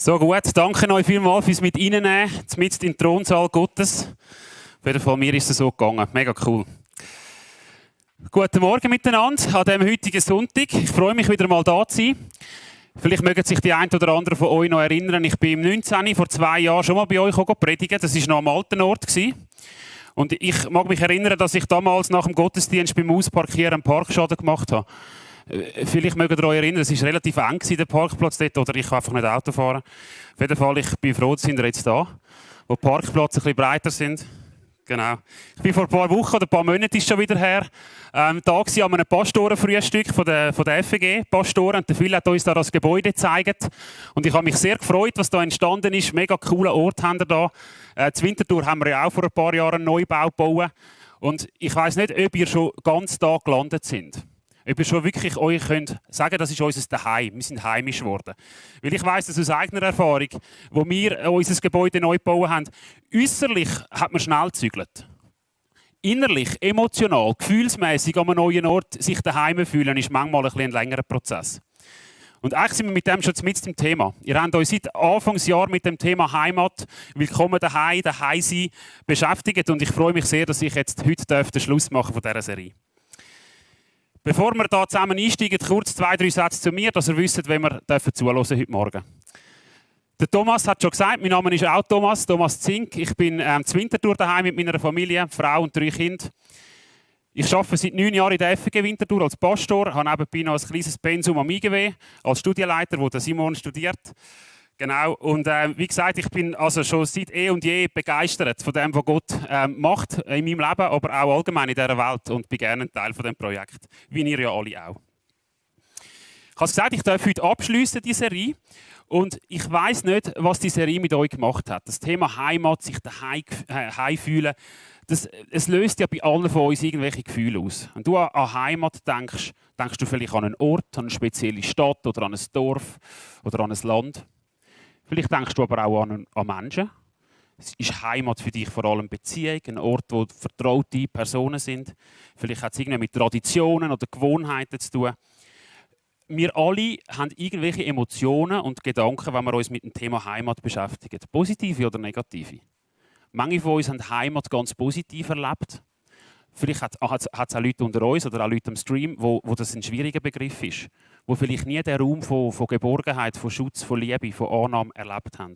So gut, danke euch vielmals fürs mit reinnehmen, mitten im Thronsaal Gottes. Auf jeden Fall, mir ist es so gegangen. Mega cool. Guten Morgen miteinander an diesem heutigen Sonntag. Ich freue mich, wieder mal da zu sein. Vielleicht mögen sich die einen oder anderen von euch noch erinnern, ich bin im 19. vor 2 Jahren schon mal bei euch predigen. Das war noch am alten Ort. Und ich mag mich erinnern, dass ich damals nach dem Gottesdienst beim Ausparkieren einen Parkschaden gemacht habe. Vielleicht mögt ihr euch erinnern, es war relativ eng, der Parkplatz dort, oder ich kann einfach nicht Auto fahren. Auf jeden Fall, ich bin froh, dass ihr jetzt da, wo die Parkplätze ein bisschen breiter sind. Genau. Ich bin vor ein paar Wochen oder ein paar Monaten ist schon wieder her, da war an einem Pastorenfrühstück von der FEG, Pastoren, und der Phil hat uns da das Gebäude gezeigt. Und ich habe mich sehr gefreut, was da entstanden ist. Mega cooler Ort haben wir da. In Winterthur haben wir ja auch vor ein paar Jahren einen Neubau gebaut. Und ich weiss nicht, ob ihr schon ganz da gelandet seid. Ob ihr schon wirklich euch könnt sagen, das ist unser Daheim. Wir sind heimisch geworden. Weil ich weiss das aus eigener Erfahrung, wo wir unser Gebäude neu gebaut haben. Äußerlich hat man schnell gezügelt. Innerlich, emotional, gefühlsmäßig an einem neuen Ort sich daheim fühlen, ist manchmal ein längerer Prozess. Und eigentlich sind wir mit dem schon mitten im Thema. Ihr habt euch seit Anfangsjahr mit dem Thema Heimat, Willkommen daheim, daheim sein, beschäftigt. Und ich freue mich sehr, dass ich jetzt heute den Schluss machen von dieser Serie. Bevor wir da zusammen einsteigen, kurz 2-3 Sätze zu mir, dass ihr wisst, wenn wir zuhören heute Morgen. Der Thomas hat schon gesagt, mein Name ist auch Thomas Zink. Ich bin in Winterthur daheim mit meiner Familie, Frau und 3 Kinder. Ich arbeite seit 9 Jahren in der FEG Winterthur als Pastor, habe nebenbei noch ein kleines Pensum am IGW als Studienleiter, wo der Simon studiert. Genau, und wie gesagt, ich bin also schon seit und je begeistert von dem, was Gott macht in meinem Leben, aber auch allgemein in dieser Welt, und bin gerne ein Teil von dem Projekt, wie ihr ja alle auch. Ich habe gesagt, ich darf heute abschliessen, die Serie, und ich weiss nicht, was die Serie mit euch gemacht hat. Das Thema Heimat, sich daheim fühlen, es löst ja bei allen von uns irgendwelche Gefühle aus. Wenn du an Heimat denkst du vielleicht an einen Ort, an eine spezielle Stadt oder an ein Dorf oder an ein Land. Vielleicht denkst du aber auch an Menschen. Es ist Heimat für dich vor allem Beziehung, ein Ort, wo vertraute Personen sind. Vielleicht hat es irgendwie mit Traditionen oder Gewohnheiten zu tun. Wir alle haben irgendwelche Emotionen und Gedanken, wenn wir uns mit dem Thema Heimat beschäftigen. Positive oder negative. Manche von uns haben Heimat ganz positiv erlebt. Vielleicht hat es auch Leute unter uns oder auch Leute am Stream, wo das ein schwieriger Begriff ist. Wo vielleicht nie den Raum von Geborgenheit, von Schutz, von Liebe, von Annahme erlebt haben.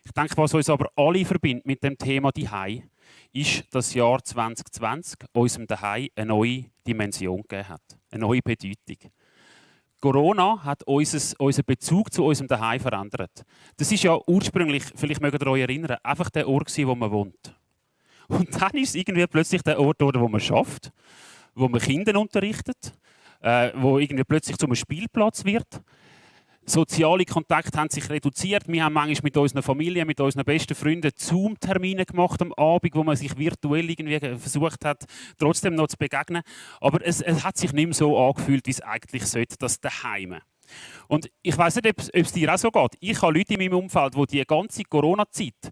Ich denke, was uns aber alle verbindet mit dem Thema Zuhause, ist, dass das Jahr 2020 unserem Zuhause eine neue Dimension gegeben hat. Eine neue Bedeutung. Corona hat unseren Bezug zu unserem Zuhause verändert. Das ist ja ursprünglich, vielleicht mögt ihr euch erinnern, einfach der Ort, wo man wohnt. Und dann ist es irgendwie plötzlich der Ort, wo man schafft, wo man Kinder unterrichtet, wo irgendwie plötzlich zu einem Spielplatz wird. Soziale Kontakte haben sich reduziert. Wir haben manchmal mit unserer Familie, mit unseren besten Freunden Zoom-Termine gemacht am Abend, wo man sich virtuell irgendwie versucht hat, trotzdem noch zu begegnen. Aber es hat sich nicht mehr so angefühlt, wie es eigentlich sollte, das Daheim. Und ich weiss nicht, ob es dir auch so geht. Ich habe Leute in meinem Umfeld, die die ganze Corona-Zeit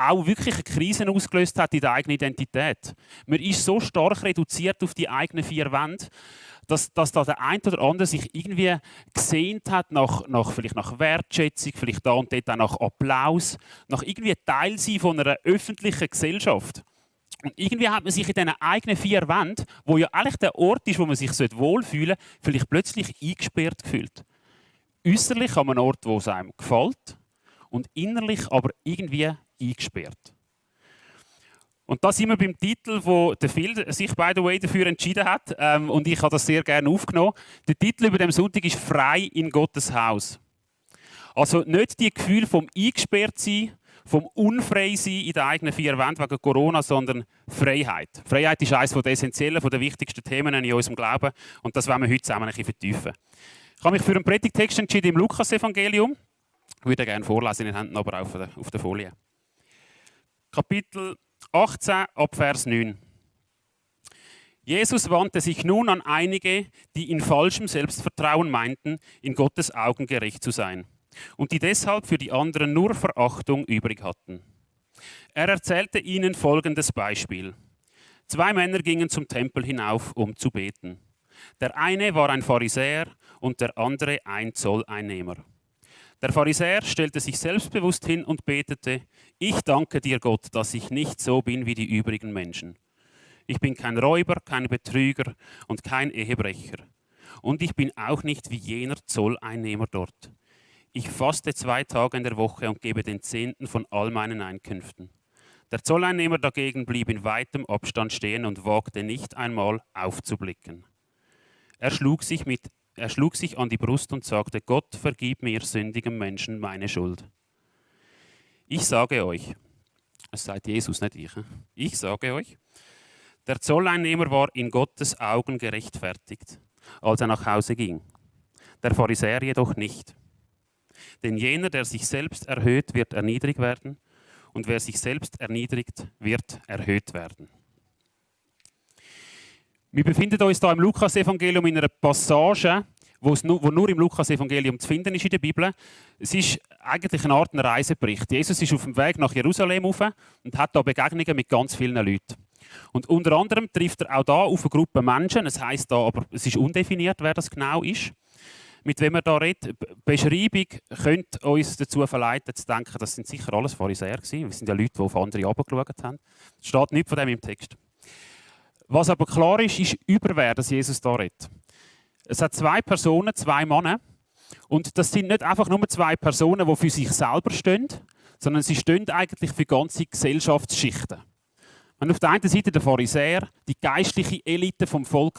auch wirklich eine Krise ausgelöst hat in der eigenen Identität. Man ist so stark reduziert auf die eigenen 4 Wände, dass da der eine oder andere sich irgendwie gesehnt hat vielleicht nach Wertschätzung, vielleicht da und dort auch nach Applaus, nach irgendwie Teil sein von einer öffentlichen Gesellschaft. Und irgendwie hat man sich in diesen eigenen 4 Wänden, wo ja eigentlich der Ort ist, wo man sich wohlfühlen sollte, vielleicht plötzlich eingesperrt gefühlt. Äußerlich an einem Ort, wo es einem gefällt, und innerlich aber irgendwie eingesperrt. Und da sind wir beim Titel, wo der Phil sich by the way dafür entschieden hat. Und ich habe das sehr gerne aufgenommen. Der Titel über dem Sonntag ist «Frei in Gottes Haus». Also nicht die Gefühle vom Eingesperrtsein, vom Unfreisein in den eigenen 4 Wänden wegen Corona, sondern Freiheit. Freiheit ist eines der essentiellen, der wichtigsten Themen in unserem Glauben. Und das wollen wir heute zusammen ein bisschen vertiefen. Ich habe mich für einen Predigtext entschieden im Lukas-Evangelium. Ich würde gerne vorlesen, in den Händen aber auch auf der Folie. Kapitel 18 ab Vers 9. Jesus wandte sich nun an einige, die in falschem Selbstvertrauen meinten, in Gottes Augen gerecht zu sein und die deshalb für die anderen nur Verachtung übrig hatten. Er erzählte ihnen folgendes Beispiel. 2 Männer gingen zum Tempel hinauf, um zu beten. Der eine war ein Pharisäer und der andere ein Zolleinnehmer. Der Pharisäer stellte sich selbstbewusst hin und betete: Ich danke dir, Gott, dass ich nicht so bin wie die übrigen Menschen. Ich bin kein Räuber, kein Betrüger und kein Ehebrecher. Und ich bin auch nicht wie jener Zolleinnehmer dort. Ich faste 2 Tage in der Woche und gebe den Zehnten von all meinen Einkünften. Der Zolleinnehmer dagegen blieb in weitem Abstand stehen und wagte nicht einmal aufzublicken. Er schlug sich an die Brust und sagte: Gott, vergib mir, sündigem Menschen, meine Schuld. Ich sage euch, es sagt Jesus, nicht ich sage euch, der Zolleinnehmer war in Gottes Augen gerechtfertigt, als er nach Hause ging. Der Pharisäer jedoch nicht. Denn jener, der sich selbst erhöht, wird erniedrigt werden, und wer sich selbst erniedrigt, wird erhöht werden. Wir befinden uns hier im Lukas-Evangelium in einer Passage, wo nur im Lukas-Evangelium zu finden ist in der Bibel. Es ist eigentlich eine Art Reisebericht. Jesus ist auf dem Weg nach Jerusalem rauf und hat da Begegnungen mit ganz vielen Leuten. Und unter anderem trifft er auch da auf eine Gruppe Menschen. Es heisst da, aber es ist undefiniert, wer das genau ist. Mit wem er da redet. Die Beschreibung könnte uns dazu verleiten, zu denken, das sind sicher alles Pharisäer gewesen. Wir sind ja Leute, die auf andere herabgeschaut haben. Es steht nichts von dem im Text. Was aber klar ist, über wer das Jesus da redet. Es hat 2 Personen, 2 Männer. Und das sind nicht einfach nur 2 Personen, die für sich selber stehen, sondern sie stehen eigentlich für ganze Gesellschaftsschichten. Und auf der einen Seite der Pharisäer, die geistliche Elite vom Volk,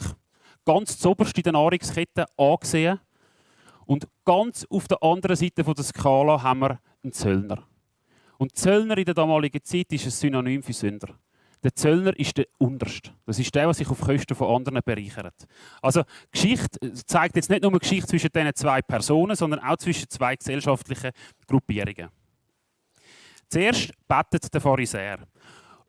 ganz zuoberst in der Nahrungskette angesehen. Und ganz auf der anderen Seite der Skala haben wir einen Zöllner. Und Zöllner in der damaligen Zeit ist ein Synonym für Sünder. Der Zöllner ist der Unterste. Das ist der, der sich auf Kosten von anderen bereichert. Also Geschichte zeigt jetzt nicht nur eine Geschichte zwischen diesen 2 Personen, sondern auch zwischen 2 gesellschaftlichen Gruppierungen. Zuerst betet der Pharisäer.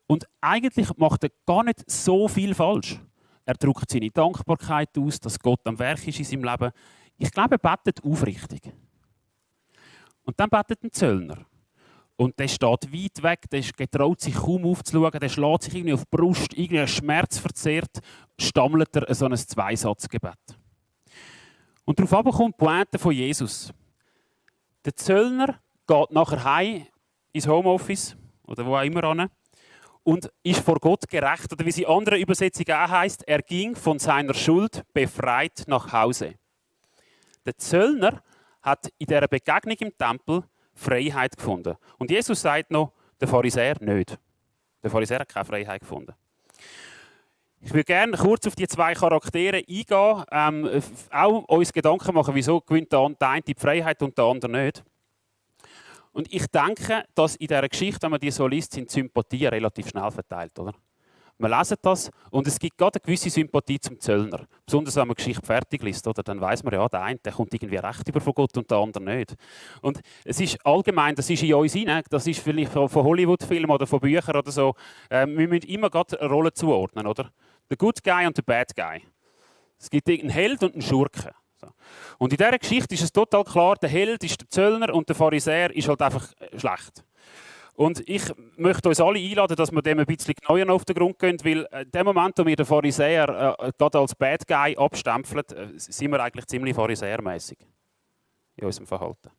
Und eigentlich macht er gar nicht so viel falsch. Er drückt seine Dankbarkeit aus, dass Gott am Werk ist in seinem Leben. Ich glaube, er betet aufrichtig. Und dann betet ein Zöllner. Und der steht weit weg, der getraut sich kaum aufzuschauen, der schlägt sich irgendwie auf die Brust, irgendwie schmerzverzerrt, stammelt er so ein Zweisatzgebet. Und darauf kommt die Pointe von Jesus. Der Zöllner geht nachher heim ins Homeoffice oder wo auch immer hin und ist vor Gott gerecht. Oder wie es in anderen Übersetzungen auch heisst, er ging von seiner Schuld befreit nach Hause. Der Zöllner hat in dieser Begegnung im Tempel Freiheit gefunden. Und Jesus sagt noch, der Pharisäer nicht. Der Pharisäer hat keine Freiheit gefunden. Ich würde gerne kurz auf die 2 Charaktere eingehen, auch uns Gedanken machen, wieso gewinnt der eine die Freiheit und der andere nicht. Und ich denke, dass in dieser Geschichte, wenn man die so liest, sind die Sympathien relativ schnell verteilt, oder? Man lesen das und es gibt gerade eine gewisse Sympathie zum Zöllner. Besonders wenn man die Geschichte fertig liest, oder? Dann weiss man ja, der eine der kommt irgendwie recht über von Gott und der andere nicht. Und es ist allgemein, das ist in uns hinein, das ist vielleicht von Hollywood-Filmen oder von Büchern oder so, wir müssen immer gerade Rollen zuordnen, oder? Der Good Guy und der Bad Guy. Es gibt einen Held und einen Schurken. So. Und in dieser Geschichte ist es total klar, der Held ist der Zöllner und der Pharisäer ist halt einfach schlecht. Und ich möchte uns alle einladen, dass wir dem ein bisschen genauer auf den Grund gehen, weil in dem Moment, wo wir den Pharisäer gerade als Bad Guy abstempeln, sind wir eigentlich ziemlich pharisäermässig in unserem Verhalten.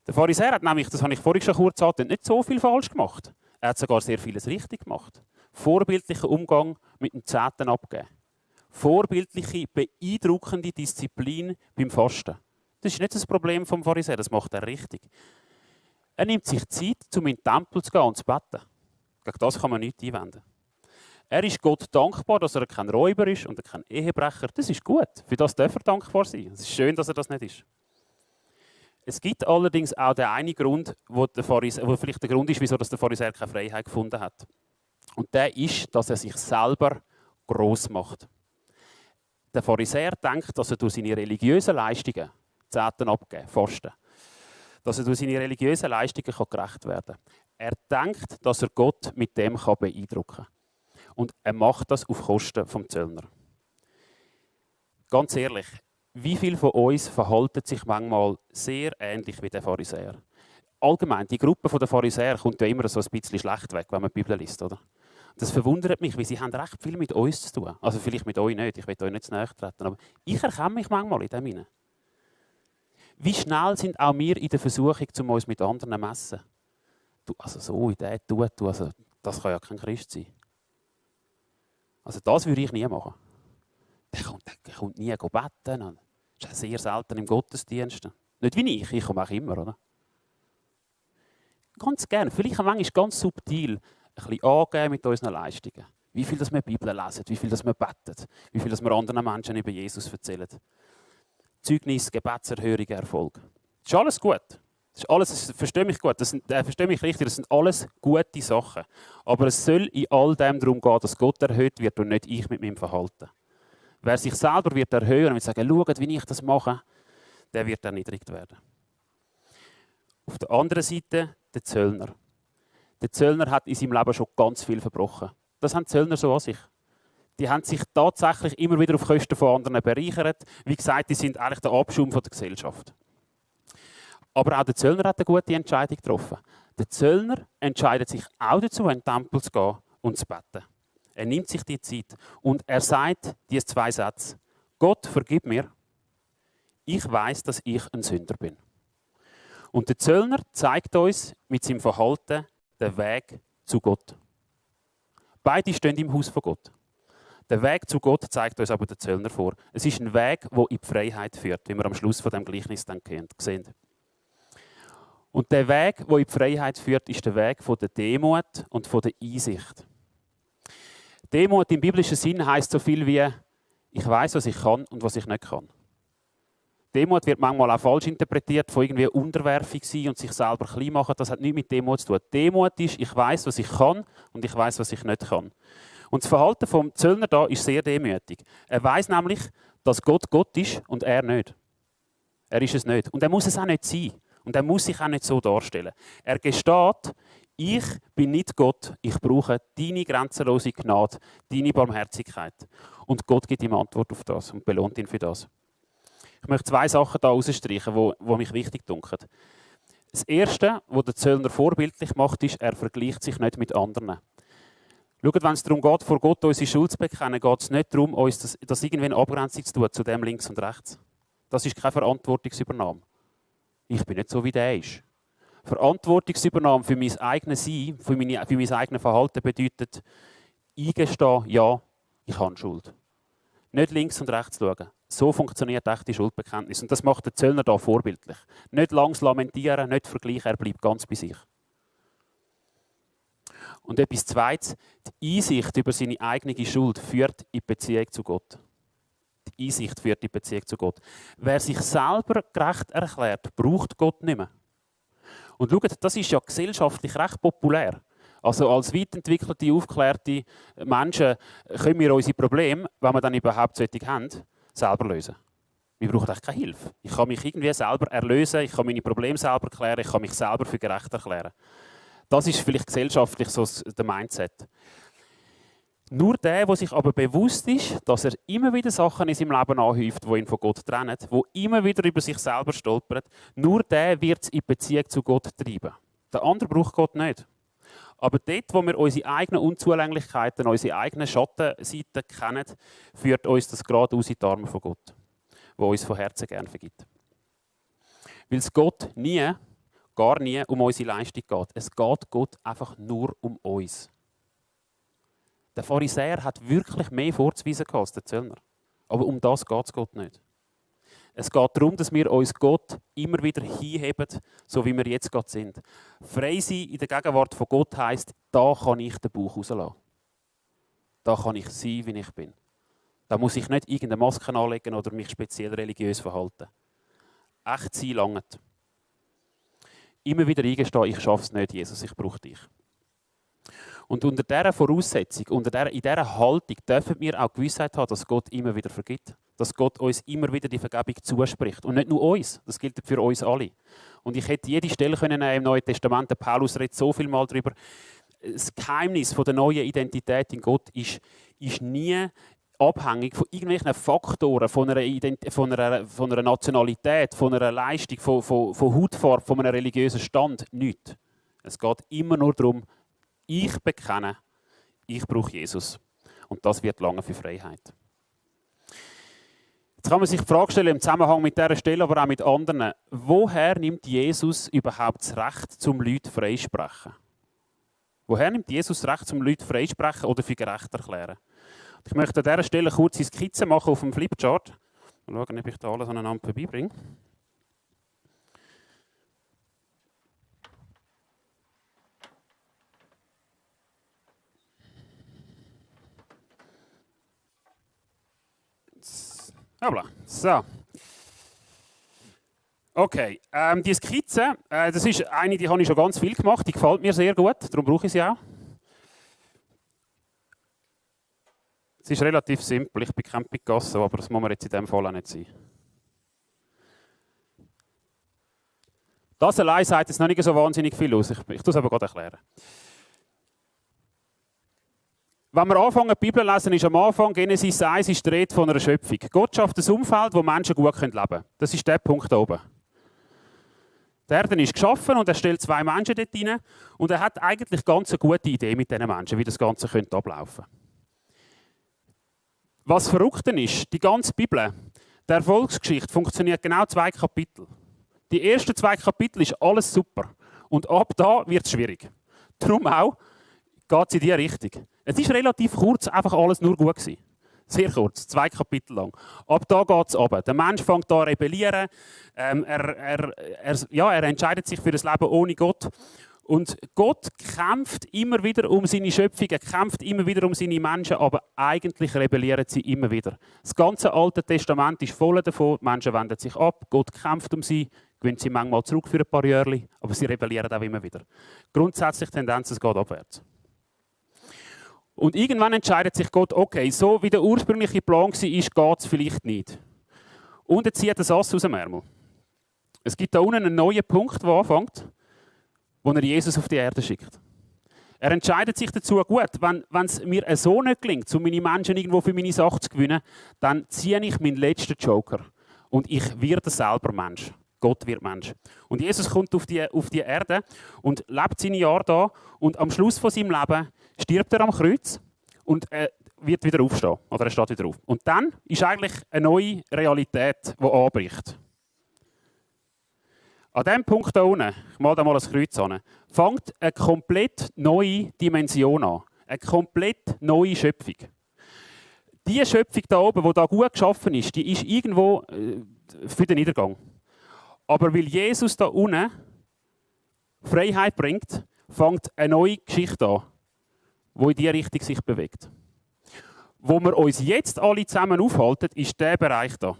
Der Pharisäer hat nämlich, das habe ich vorhin schon kurz gesagt, nicht so viel falsch gemacht. Er hat sogar sehr vieles richtig gemacht. Vorbildlicher Umgang mit dem Zehnten abgeben. Vorbildliche, beeindruckende Disziplin beim Fasten. Das ist nicht das Problem vom Pharisäer, das macht er richtig. Er nimmt sich Zeit, um in den Tempel zu gehen und zu beten. Gegen das kann man nichts einwenden. Er ist Gott dankbar, dass er kein Räuber ist und kein Ehebrecher. Das ist gut. Für das darf er dankbar sein. Es ist schön, dass er das nicht ist. Es gibt allerdings auch den einen Grund, wo vielleicht der Grund ist, wieso der Pharisäer keine Freiheit gefunden hat. Und der ist, dass er sich selber gross macht. Der Pharisäer denkt, dass er durch seine religiösen Leistungen, Zehnten abgeben, Fasten, dass er durch seine religiösen Leistungen gerecht werden kann. Er denkt, dass er Gott mit dem beeindrucken kann. Und er macht das auf Kosten des Zöllner. Ganz ehrlich, wie viele von uns verhalten sich manchmal sehr ähnlich wie der Pharisäer? Allgemein, die Gruppe der Pharisäer kommt ja immer so ein bisschen schlecht weg, wenn man die Bibel liest, oder? Das verwundert mich, weil sie haben recht viel mit uns zu tun. Also vielleicht mit euch nicht, ich will euch nicht zu nahe treten, aber ich erkenne mich manchmal in dem hinein. Wie schnell sind auch wir in der Versuchung, um uns mit anderen zu messen? Du, also so in der tut, also das kann ja kein Christ sein. Also das würde ich nie machen. Der kommt nie beten. Das ist auch sehr selten im Gottesdienst. Nicht wie ich komme auch immer, oder? Ganz gerne, vielleicht manchmal ganz subtil, ein bisschen angeben mit unseren Leistungen. Wie viel dass wir die Bibel lesen, wie viel dass wir beten, wie viel dass wir anderen Menschen über Jesus erzählen. Zeugnis, Gebetserhörung, Erfolg. Das ist alles gut. Das ist alles, verstehe mich gut, verstehe mich richtig, das sind alles gute Sachen. Aber es soll in all dem darum gehen, dass Gott erhöht wird und nicht ich mit meinem Verhalten. Wer sich selber wird erhöhen und wird sagen, schaut, wie ich das mache, der wird erniedrigt werden. Auf der anderen Seite der Zöllner. Der Zöllner hat in seinem Leben schon ganz viel verbrochen. Das haben die Zöllner so an sich. Die haben sich tatsächlich immer wieder auf Kosten von anderen bereichert. Wie gesagt, die sind eigentlich der Abschaum von der Gesellschaft. Aber auch der Zöllner hat eine gute Entscheidung getroffen. Der Zöllner entscheidet sich auch dazu, in den Tempel zu gehen und zu beten. Er nimmt sich die Zeit und er sagt diese 2 Sätze. Gott, vergib mir. Ich weiß, dass ich ein Sünder bin. Und der Zöllner zeigt uns mit seinem Verhalten den Weg zu Gott. Beide stehen im Haus von Gott. Der Weg zu Gott zeigt uns aber der Zöllner vor. Es ist ein Weg, der in die Freiheit führt, wie wir am Schluss von dem Gleichnis dann sehen. Und der Weg, der in die Freiheit führt, ist der Weg von der Demut und von der Einsicht. Demut im biblischen Sinn heisst so viel wie, ich weiß, was ich kann und was ich nicht kann. Demut wird manchmal auch falsch interpretiert, von irgendwie unterwerfig sein und sich selber klein machen. Das hat nichts mit Demut zu tun. Demut ist, ich weiß, was ich kann und ich weiß, was ich nicht kann. Und das Verhalten vom Zöllner da ist sehr demütig. Er weiß nämlich, dass Gott Gott ist und er nicht. Er ist es nicht. Und er muss es auch nicht sein. Und er muss sich auch nicht so darstellen. Er gesteht, ich bin nicht Gott, ich brauche deine grenzenlose Gnade, deine Barmherzigkeit. Und Gott gibt ihm Antwort auf das und belohnt ihn für das. Ich möchte 2 Sachen hier herausstreichen, die mich wichtig dunkeln. Das Erste, was der Zöllner vorbildlich macht, ist, er vergleicht sich nicht mit anderen. Schaut, wenn es darum geht, vor Gott unsere Schuld zu bekennen, geht es nicht darum, uns das irgendwie eine Abgrenzung zu tun, zu dem links und rechts. Das ist keine Verantwortungsübernahme. Ich bin nicht so, wie der ist. Verantwortungsübernahme für mein eigenes Sein, für mein eigenes Verhalten bedeutet, eingestehen, ja, ich habe Schuld. Nicht links und rechts schauen. So funktioniert echte Schuldbekenntnis. Und das macht der Zöllner da vorbildlich. Nicht langs lamentieren, nicht vergleichen, er bleibt ganz bei sich. Und etwas Zweites, die Einsicht über seine eigene Schuld führt in die Beziehung zu Gott. Die Einsicht führt in die Beziehung zu Gott. Wer sich selber gerecht erklärt, braucht Gott nicht mehr. Und schaut, das ist ja gesellschaftlich recht populär. Also als weit entwickelte, aufgeklärte Menschen können wir unsere Probleme, wenn wir dann überhaupt solche haben, selber lösen. Wir brauchen eigentlich keine Hilfe. Ich kann mich irgendwie selber erlösen, ich kann meine Probleme selber klären, ich kann mich selber für gerecht erklären. Das ist vielleicht gesellschaftlich so der Mindset. Nur der sich aber bewusst ist, dass er immer wieder Sachen in seinem Leben anhäuft, die ihn von Gott trennen, wo immer wieder über sich selber stolpert, nur der wird es in Beziehung zu Gott treiben. Der andere braucht Gott nicht. Aber dort, wo wir unsere eigenen Unzulänglichkeiten, unsere eigenen Schattenseiten kennen, führt uns das gerade aus in die Arme von Gott, der uns von Herzen gern vergibt. Weil es Gott nie, gar nie um unsere Leistung geht. Es geht Gott einfach nur um uns. Der Pharisäer hat wirklich mehr vorzuweisen als der Zöllner. Aber um das geht es Gott nicht. Es geht darum, dass wir uns Gott immer wieder hinheben, so wie wir jetzt gerade sind. Frei sein in der Gegenwart von Gott heisst, da kann ich den Bauch rauslassen. Da kann ich sein, wie ich bin. Da muss ich nicht irgendeine Maske anlegen oder mich speziell religiös verhalten. Echt sein langt. Immer wieder eingestehen, ich schaffe es nicht, Jesus, ich brauche dich. Und unter dieser Voraussetzung, in dieser Haltung dürfen wir auch Gewissheit haben, dass Gott immer wieder vergibt. Dass Gott uns immer wieder die Vergebung zuspricht. Und nicht nur uns, das gilt für uns alle. Und ich hätte jede Stelle können im Neuen Testament, der Paulus redet so viel mal darüber, das Geheimnis von der neuen Identität in Gott ist nie abhängig von irgendwelchen Faktoren, von einer Nationalität, von einer Leistung, von Hautfarbe, von einem religiösen Stand. Nichts. Es geht immer nur darum, ich bekenne, ich brauche Jesus. Und das wird lange für Freiheit. Jetzt kann man sich die Frage stellen, im Zusammenhang mit dieser Stelle, aber auch mit anderen, woher nimmt Jesus überhaupt das Recht, zum Leute freisprechen? Woher nimmt Jesus das Recht, zum Leute freisprechen oder für gerecht erklären? Ich möchte an dieser Stelle kurz eine Skizze machen auf dem Flipchart. Mal schauen, ob ich da alles aneinander vorbeibringe. Hoppla. So. Okay, die Skizze, das ist eine, die habe ich schon ganz viel gemacht, die gefällt mir sehr gut, darum brauche ich sie auch. Es ist relativ simpel, ich bin kein Picasso, aber das muss man jetzt in diesem Fall auch nicht sein. Das allein sagt jetzt noch nicht so wahnsinnig viel aus, ich tue es aber gerade erklären. Wenn wir anfangen, die Bibel zu lesen, ist am Anfang, Genesis 1, ist die Rede von einer Schöpfung. Gott schafft ein Umfeld, wo Menschen gut leben können. Das ist der Punkt da oben. Die Erde ist geschaffen und er stellt 2 Menschen dort rein. Und er hat eigentlich ganz eine gute Idee mit diesen Menschen, wie das Ganze könnte ablaufen könnte. Was verrückt ist, die ganze Bibel, die Erfolgsgeschichte, funktioniert genau 2 Kapitel. Die ersten 2 Kapitel ist alles super. Und ab da wird es schwierig. Darum auch geht es in diese Richtung. Es ist relativ kurz, einfach alles nur gut gewesen. Sehr kurz, 2 Kapitel lang. Ab da geht es runter. Der Mensch fängt an zu rebellieren. Er entscheidet sich für das Leben ohne Gott. Und Gott kämpft immer wieder um seine Schöpfung, er kämpft immer wieder um seine Menschen, aber eigentlich rebellieren sie immer wieder. Das ganze Alte Testament ist voll davon, die Menschen wenden sich ab, Gott kämpft um sie, gewinnt sie manchmal zurück für ein paar Jahre, aber sie rebellieren auch immer wieder. Grundsätzlich Tendenz, es geht abwärts. Und irgendwann entscheidet sich Gott, okay, so wie der ursprüngliche Plan war, geht es vielleicht nicht. Und er zieht das Ass aus dem Ärmel. Es gibt da unten einen neuen Punkt, der anfängt, wo er Jesus auf die Erde schickt. Er entscheidet sich dazu, gut, wenn es mir so nicht gelingt, um meine Menschen irgendwo für meine Sache zu gewinnen, dann ziehe ich meinen letzten Joker. Und ich werde selber Mensch. Gott wird Mensch. Und Jesus kommt auf die Erde und lebt seine Jahre da. Und am Schluss von seinem Leben stirbt er am Kreuz und wird wieder aufstehen. Oder er steht wieder auf. Und dann ist eigentlich eine neue Realität, die anbricht. An diesem Punkt hier unten, ich male da mal ein Kreuz an, fängt eine komplett neue Dimension an. Eine komplett neue Schöpfung. Diese Schöpfung da oben, die da gut geschaffen ist, die ist irgendwo für den Niedergang. Aber weil Jesus da unten Freiheit bringt, fängt eine neue Geschichte an, die in diese Richtung sich bewegt. Wo wir uns jetzt alle zusammen aufhalten, ist dieser Bereich hier.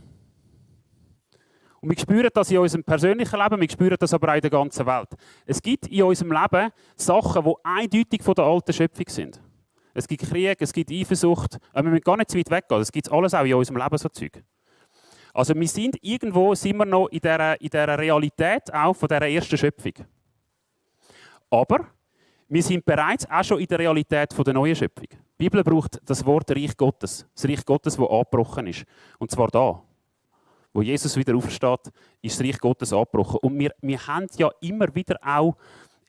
Und wir spüren das in unserem persönlichen Leben, wir spüren das aber auch in der ganzen Welt. Es gibt in unserem Leben Sachen, die eindeutig von der alten Schöpfung sind. Es gibt Krieg, es gibt Eifersucht, aber wir müssen gar nicht zu weit weggehen. Das gibt es alles auch in unserem Leben, so Zeug. Also wir sind wir noch in dieser Realität auch von dieser ersten Schöpfung. Aber wir sind bereits auch schon in der Realität von der neuen Schöpfung. Die Bibel braucht das Wort Reich Gottes. Das Reich Gottes, das angebrochen ist. Und zwar da. Wo Jesus wieder aufersteht, ist das Reich Gottes angebrochen. Und wir haben ja immer wieder auch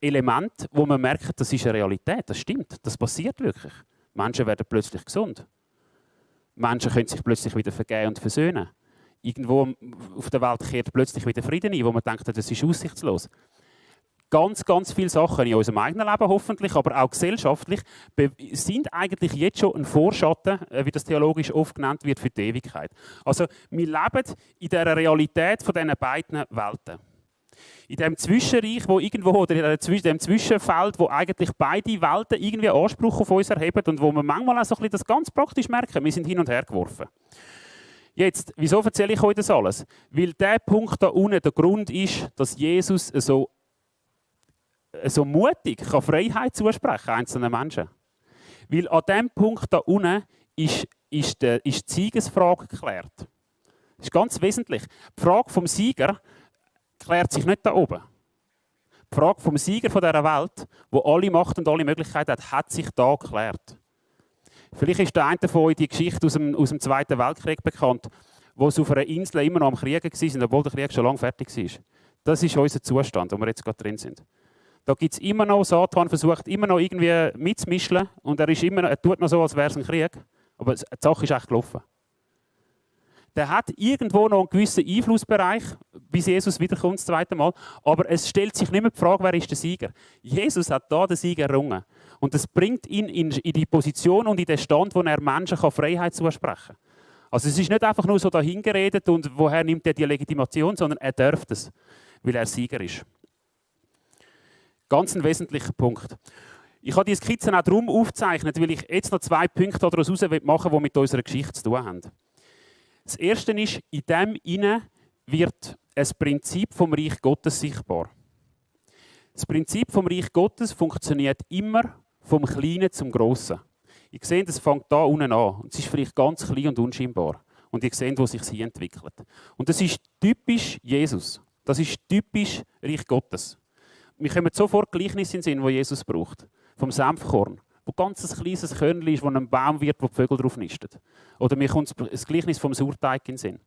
Elemente, wo man merkt, das ist eine Realität, das stimmt, das passiert wirklich. Menschen werden plötzlich gesund. Menschen können sich plötzlich wieder vergeben und versöhnen. Irgendwo auf der Welt kehrt plötzlich wieder Frieden ein, wo man denkt, das ist aussichtslos. Ganz, ganz viele Sachen in unserem eigenen Leben hoffentlich, aber auch gesellschaftlich, sind eigentlich jetzt schon ein Vorschatten, wie das theologisch oft genannt wird, für die Ewigkeit. Also wir leben in dieser Realität von diesen beiden Welten. In diesem Zwischenreich, wo irgendwo, oder in diesem Zwischenfeld, wo eigentlich beide Welten irgendwie Anspruch auf uns erheben und wo wir manchmal auch so ein bisschen das ganz praktisch merken, wir sind hin und her geworfen. Jetzt, wieso erzähle ich euch das alles? Weil der Punkt da unten der Grund ist, dass Jesus so mutig kann Freiheit zusprechen einzelnen Menschen. Weil an diesem Punkt da unten ist die Siegesfrage geklärt. Das ist ganz wesentlich. Die Frage vom Sieger klärt sich nicht da oben. Die Frage vom Sieger von dieser Welt, wo alle Macht und alle Möglichkeiten hat sich da geklärt. Vielleicht ist der eine von euch die Geschichte aus dem Zweiten Weltkrieg bekannt, wo sie auf einer Insel immer noch am Kriegen waren, obwohl der Krieg schon lange fertig war. Das ist unser Zustand, wo wir jetzt gerade drin sind. Da gibt es immer noch, Satan versucht immer noch irgendwie mitzumischen und er tut noch so, als wäre es ein Krieg. Aber die Sache ist echt gelaufen. Der hat irgendwo noch einen gewissen Einflussbereich, bis Jesus wiederkommt das zweite Mal. Aber es stellt sich nicht mehr die Frage, wer ist der Sieger. Jesus hat da den Sieg errungen. Und das bringt ihn in die Position und in den Stand, wo er Menschen Freiheit zusprechen kann. Also es ist nicht einfach nur so dahingeredet und woher nimmt er die Legitimation, sondern er darf es, weil er Sieger ist. Ganz ein wesentlicher Punkt. Ich habe diese Skizzen auch darum aufgezeichnet, weil ich jetzt noch 2 Punkte daraus machen will, die mit unserer Geschichte zu tun haben. Das erste ist, in dem Innen wird ein Prinzip vom Reich Gottes sichtbar. Das Prinzip vom Reich Gottes funktioniert immer vom Kleinen zum Grossen. Ihr seht, es fängt da unten an. Und es ist vielleicht ganz klein und unscheinbar. Und ihr seht, wo sich hier entwickelt. Und das ist typisch Jesus. Das ist typisch Reich Gottes. Wir kommen sofort Gleichnisse in den Sinn, die Jesus braucht. Vom Senfkorn, wo ganz ein kleines Körnchen ist, wo ein Baum wird, wo die Vögel drauf nisten. Oder mir kommt das Gleichnis vom Sauerteig in den Sinn.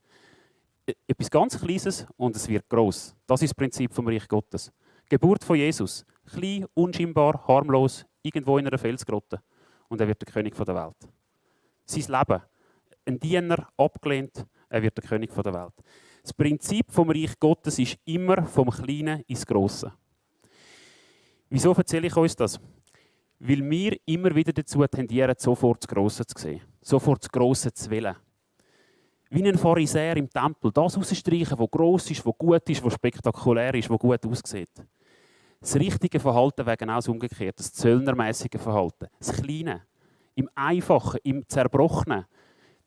Etwas ganz Kleines und es wird gross. Das ist das Prinzip vom Reich Gottes. Geburt von Jesus. Klein, unscheinbar, harmlos, irgendwo in einer Felsgrotte. Und er wird der König der Welt. Sein Leben. Ein Diener, abgelehnt, er wird der König der Welt. Das Prinzip vom Reich Gottes ist immer vom Kleinen ins Grosse. Wieso erzähle ich euch das? Weil wir immer wieder dazu tendieren, sofort das Grosse zu sehen. Sofort das Grosse zu wollen. Wie ein Pharisäer im Tempel. Das rausstreichen, was gross ist, was gut ist, was spektakulär ist, was gut aussieht. Das richtige Verhalten wäre genau das Umgekehrte. Das zöllnermässige Verhalten. Das Kleine. Im Einfachen, im Zerbrochenen,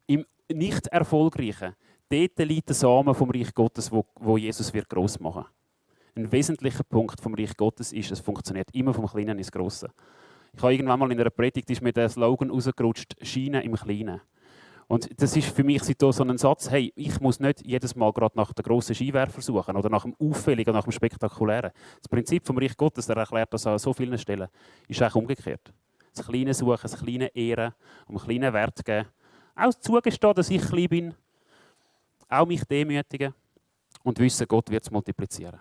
im Nicht-Erfolgreichen. Dort liegt der Samen vom Reich Gottes, wo Jesus wird gross machen. Ein wesentlicher Punkt vom Reich Gottes ist, es funktioniert immer vom Kleinen ins Grosse. Ich habe irgendwann mal in einer Predigt ist mir der Slogan rausgerutscht, Scheinen im Kleinen. Und das ist für mich so ein Satz, hey, ich muss nicht jedes Mal gerade nach dem grossen Skiwerfer suchen oder nach dem Auffälligen, nach dem Spektakulären. Das Prinzip vom Reich Gottes, der erklärt das an so vielen Stellen, ist eigentlich umgekehrt. Das Kleine suchen, das Kleine ehren, um kleinen Wert geben. Auch zugestehen, dass ich klein bin. Auch mich demütigen und wissen, Gott wird es multiplizieren.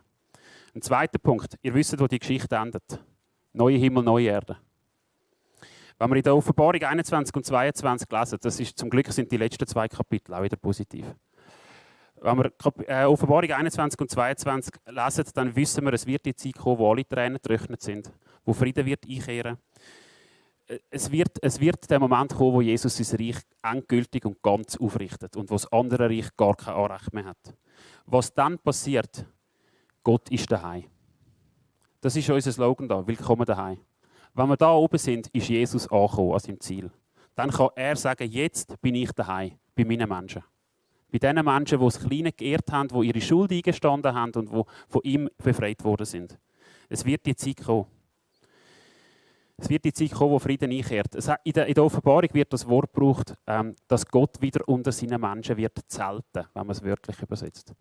Ein zweiter Punkt, ihr wisst, wo die Geschichte endet. Neue Himmel, neue Erde. Wenn wir in der Offenbarung 21 und 22 lesen, das ist, zum Glück sind die letzten 2 Kapitel auch wieder positiv. Wenn wir Offenbarung 21 und 22 lesen, dann wissen wir, es wird die Zeit kommen, wo alle Tränen getrocknet sind, wo Frieden wird einkehren. Es wird der Moment kommen, wo Jesus sein Reich endgültig und ganz aufrichtet und wo das andere Reich gar kein Anrecht mehr hat. Was dann passiert, Gott ist daheim. Das ist unser Slogan da, willkommen daheim. Wenn wir da oben sind, ist Jesus angekommen an seinem Ziel. Dann kann er sagen, jetzt bin ich daheim, bei meinen Menschen. Bei den Menschen, die das Kleine geehrt haben, die ihre Schuld eingestanden haben und die von ihm befreit worden sind. Es wird die Zeit kommen. Es wird die Zeit kommen, wo Frieden einkehrt. In der Offenbarung wird das Wort gebraucht, dass Gott wieder unter seinen Menschen wird zelten, wenn man es wörtlich übersetzt.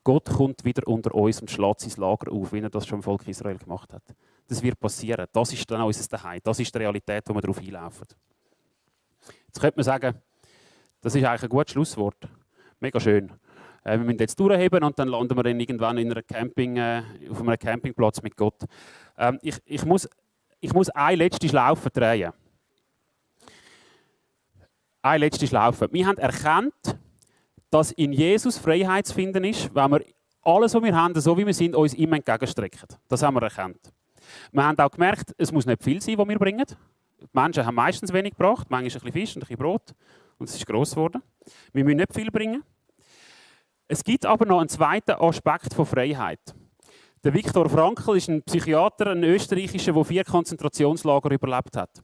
Gott kommt wieder unter uns und schlägt sein Lager auf, wie er das schon im Volk Israel gemacht hat. Das wird passieren. Das ist dann unser Daheim. Das ist die Realität, wo wir darauf einlaufen. Jetzt könnte man sagen, das ist eigentlich ein gutes Schlusswort. Mega schön. Wir müssen jetzt durchheben und dann landen wir dann irgendwann in auf einem Campingplatz mit Gott. Ich muss eine letzte Schlaufe drehen. Eine letzte Schlaufe. Wir haben erkannt, dass in Jesus Freiheit zu finden ist, wenn wir alles, was wir haben, so wie wir sind, uns ihm entgegenstrecken. Das haben wir erkannt. Wir haben auch gemerkt, es muss nicht viel sein, was wir bringen. Die Menschen haben meistens wenig gebracht, manchmal ein bisschen Fisch und ein bisschen Brot. Und es ist gross geworden. Wir müssen nicht viel bringen. Es gibt aber noch einen zweiten Aspekt von Freiheit. Der Viktor Frankl ist ein Psychiater, ein Österreichischer, der 4 Konzentrationslager überlebt hat.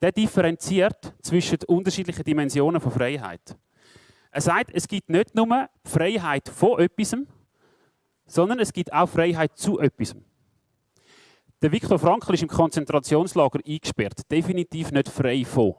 Der differenziert zwischen den unterschiedlichen Dimensionen von Freiheit. Er sagt, es gibt nicht nur Freiheit von etwas, sondern es gibt auch Freiheit zu etwas. Der Viktor Frankl ist im Konzentrationslager eingesperrt, definitiv nicht frei von.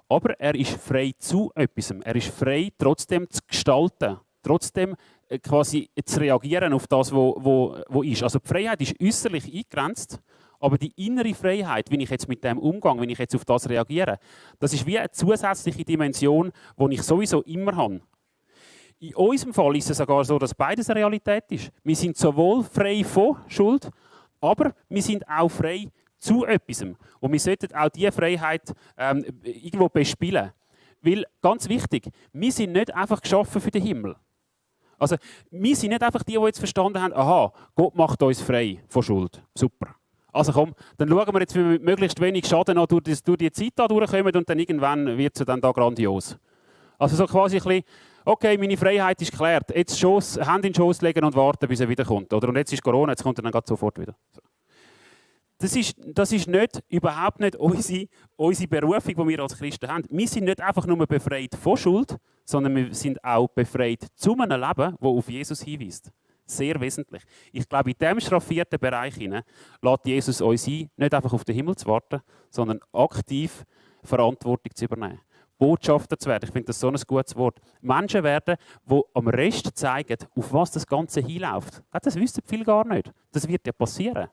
Aber er ist frei zu etwas. Er ist frei, trotzdem zu gestalten, trotzdem quasi zu reagieren auf das, was ist. Also die Freiheit ist äußerlich eingegrenzt, aber die innere Freiheit, wie ich jetzt mit dem umgehe, wenn ich jetzt auf das reagiere, das ist wie eine zusätzliche Dimension, die ich sowieso immer habe. In unserem Fall ist es sogar so, dass beides eine Realität ist. Wir sind sowohl frei von Schuld, aber wir sind auch frei zu etwas. Und wir sollten auch diese Freiheit irgendwo bespielen. Weil, ganz wichtig, wir sind nicht einfach geschaffen für den Himmel. Also, wir sind nicht einfach die jetzt verstanden haben, aha, Gott macht uns frei von Schuld. Super. Also komm, dann schauen wir jetzt, wie wir mit möglichst wenig Schaden noch durch die Zeit da durchkommen und dann irgendwann wird es dann da grandios. Also so quasi ein bisschen, okay, meine Freiheit ist geklärt, jetzt Hand in den Schoss legen und warten, bis er wiederkommt. Oder? Und jetzt ist Corona, jetzt kommt er dann gerade sofort wieder. So. Das ist überhaupt nicht unsere Berufung, die wir als Christen haben. Wir sind nicht einfach nur befreit von Schuld, sondern wir sind auch befreit zu einem Leben, das auf Jesus hinweist. Sehr wesentlich. Ich glaube, in diesem schraffierten Bereich lässt Jesus uns ein, nicht einfach auf den Himmel zu warten, sondern aktiv Verantwortung zu übernehmen. Botschafter zu werden. Ich finde das so ein gutes Wort. Menschen werden, die am Rest zeigen, auf was das Ganze hinläuft. Das wissen viele gar nicht. Das wird ja passieren.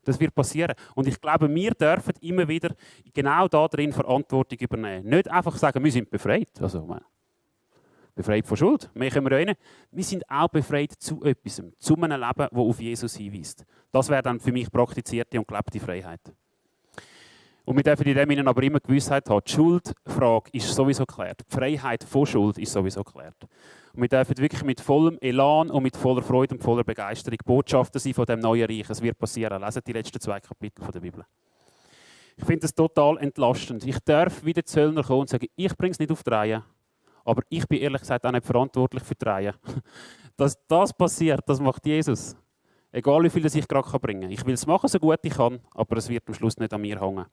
Das wird passieren. Und ich glaube, wir dürfen immer wieder genau darin Verantwortung übernehmen. Nicht einfach sagen, wir sind befreit. Also, befreit von Schuld. Mehr können wir ja nicht. Wir sind auch befreit zu etwas, zu einem Leben, das auf Jesus hinweist. Das wäre dann für mich praktizierte und gelebte Freiheit. Und wir dürfen in dem Sinne aber immer Gewissheit haben, die Schuldfrage ist sowieso geklärt. Die Freiheit von Schuld ist sowieso geklärt. Und wir dürfen wirklich mit vollem Elan und mit voller Freude und voller Begeisterung Botschafter sein von dem neuen Reich. Es wird passieren. Leset die letzten 2 Kapitel der Bibel. Ich finde das total entlastend. Ich darf wie der Zöllner kommen und sagen, ich bringe es nicht auf die Reihe, aber ich bin ehrlich gesagt auch nicht verantwortlich für die Reihe. Dass das passiert, das macht Jesus. Egal wie viel ich gerade bringen kann. Ich will es machen, so gut ich kann, aber es wird am Schluss nicht an mir hängen.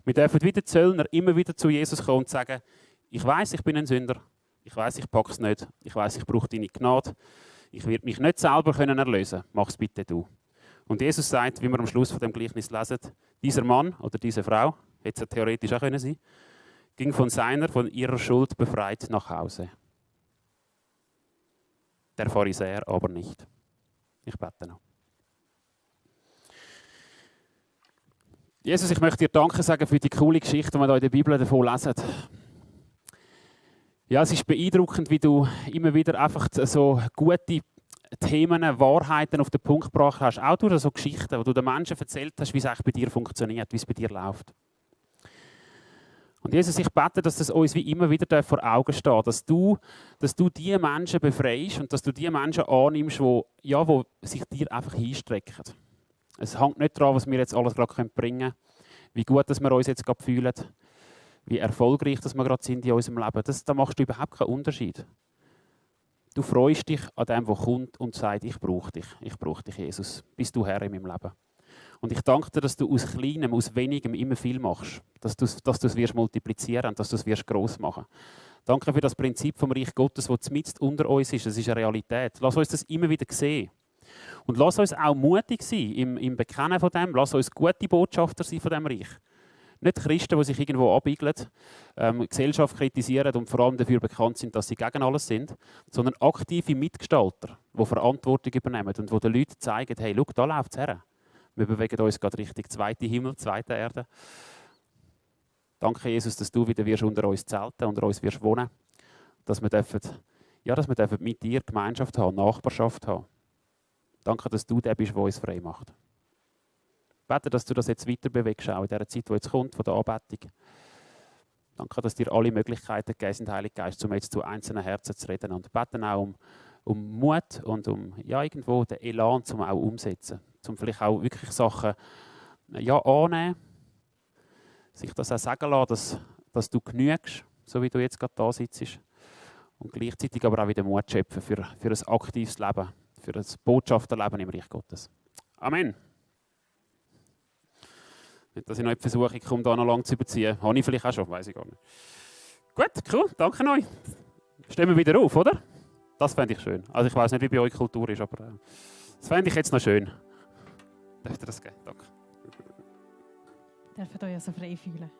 Wir dürfen wie der Zöllner immer wieder zu Jesus kommen und sagen, ich weiß, ich bin ein Sünder. Ich weiß, ich packe es nicht. Ich weiß, ich brauche deine Gnade. Ich werde mich nicht selber erlösen können. Mach es bitte du. Und Jesus sagt, wie wir am Schluss von dem Gleichnis lesen, dieser Mann oder diese Frau, hätte es ja theoretisch auch können sein, ging von ihrer Schuld befreit nach Hause. Der Pharisäer aber nicht. Ich bete noch. Jesus, ich möchte dir Danke sagen für die coole Geschichte, die wir hier in der Bibel davon lesen. Ja, es ist beeindruckend, wie du immer wieder einfach so gute Themen, Wahrheiten auf den Punkt gebracht hast. Auch durch so Geschichten, wo du den Menschen erzählt hast, wie es eigentlich bei dir funktioniert, wie es bei dir läuft. Und Jesus, ich bete, dass das uns wie immer wieder vor Augen steht, dass du die Menschen befreist und dass du die Menschen annimmst, die sich dir einfach hinstrecken. Es hängt nicht daran, was wir jetzt alles gerade bringen können, wie gut dass wir uns jetzt gerade fühlen, wie erfolgreich dass wir gerade sind in unserem Leben. Da machst du überhaupt keinen Unterschied. Du freust dich an dem, der kommt und sagt, ich brauche dich, Jesus. Bist du Herr in meinem Leben. Und ich danke dir, dass du aus Kleinem, aus Wenigem immer viel machst. Dass du es wirst multiplizieren und dass du es wirst gross machen. Danke für das Prinzip vom Reich Gottes, das mitten unter uns ist. Das ist eine Realität. Lass uns das immer wieder sehen. Und lass uns auch mutig sein im Bekennen von dem. Lass uns gute Botschafter sein von dem Reich. Nicht Christen, die sich irgendwo abbiegeln, Gesellschaft kritisieren und vor allem dafür bekannt sind, dass sie gegen alles sind, sondern aktive Mitgestalter, die Verantwortung übernehmen und die den Leuten zeigen, hey, schau, da läuft es her. Wir bewegen uns gerade Richtung zweite Himmel, zweite Erde. Danke, Jesus, dass du wieder unter uns zelten, unter uns wirst wohnen, dass wir mit dir Gemeinschaft haben, Nachbarschaft haben. Danke, dass du der bist, der uns frei macht. Ich bete, dass du das jetzt weiter bewegst, auch in dieser Zeit, die jetzt kommt, von der Anbetung. Danke, dass dir alle Möglichkeiten gegeben sind, Heiliger Geist, um jetzt zu einzelnen Herzen zu reden. Und beten auch um Mut und irgendwo den Elan, um auch umsetzen. Um vielleicht auch wirklich Sachen annehmen, sich das auch sagen lassen, dass du genügst, so wie du jetzt gerade da sitzt. Und gleichzeitig aber auch wieder Mut schöpfen für ein aktives Leben, für ein Botschafterleben im Reich Gottes. Amen. Nicht, dass ich noch etwas versuche, um da noch lang zu überziehen. Habe ich vielleicht auch schon, weiß ich gar nicht. Gut, cool, danke euch. Stehen wir wieder auf, oder? Das fände ich schön. Also ich weiß nicht, wie bei euch Kultur ist, aber das fände ich jetzt noch schön. Dürft ihr das geben? Danke. Dürft ihr euch also frei fühlen.